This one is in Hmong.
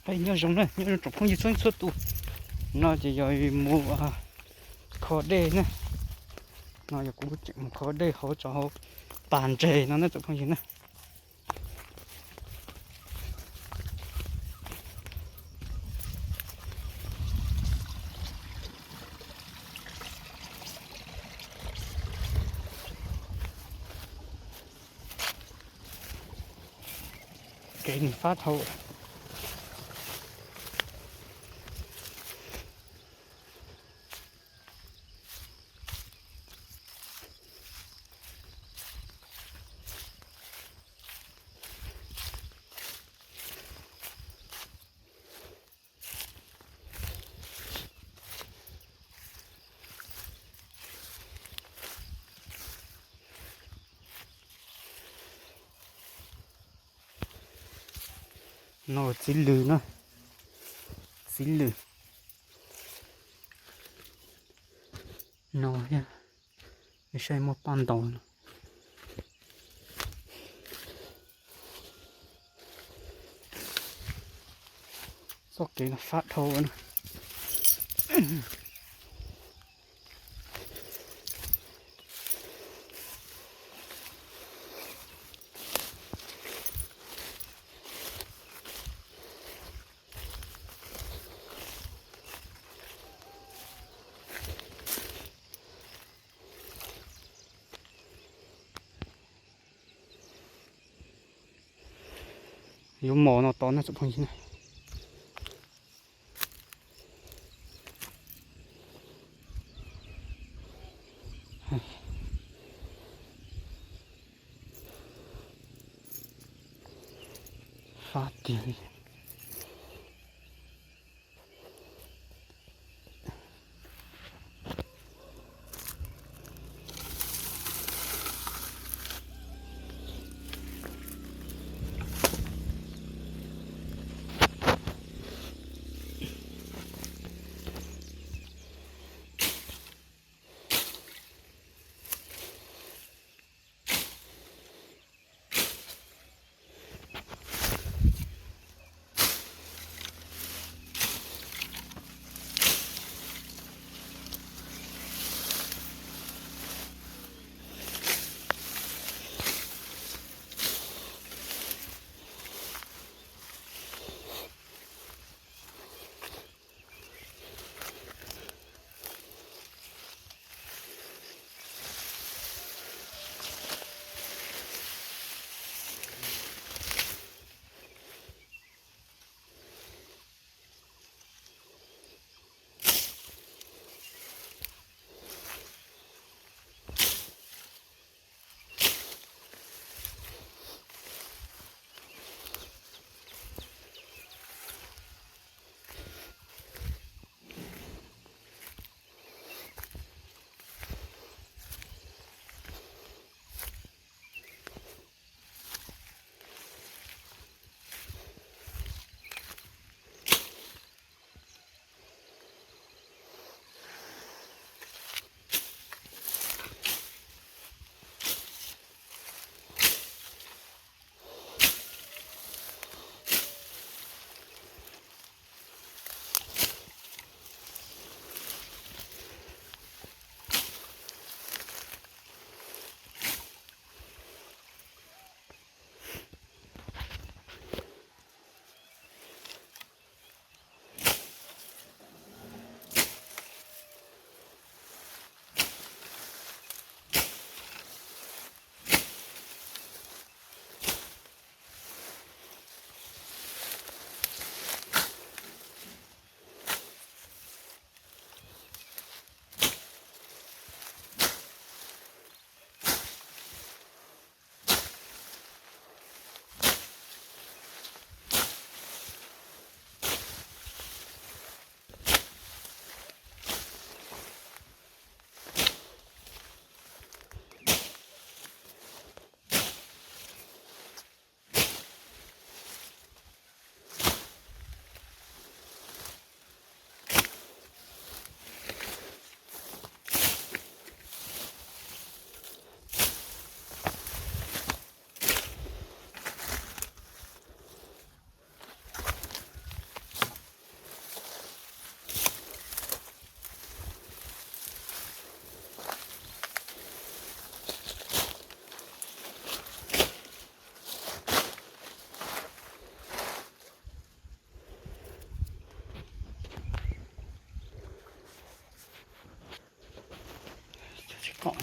Nyob zoo na, nyob zoo tsoom phooj ywg txhua txhua tus. No ces yog mus kho dej na. No yog kuv tseem mus kho dej hauv tso hauv pas ntses no na tsoom phooj ywg na. Kev nws fab dhau. No txiv lws na, txiv lws no thiab. Saib muaj paj ntaus no. Txoj kev no fab dhau na. Yuav mos no tod na tsoom phooj ywg na. Fab tiag li. kom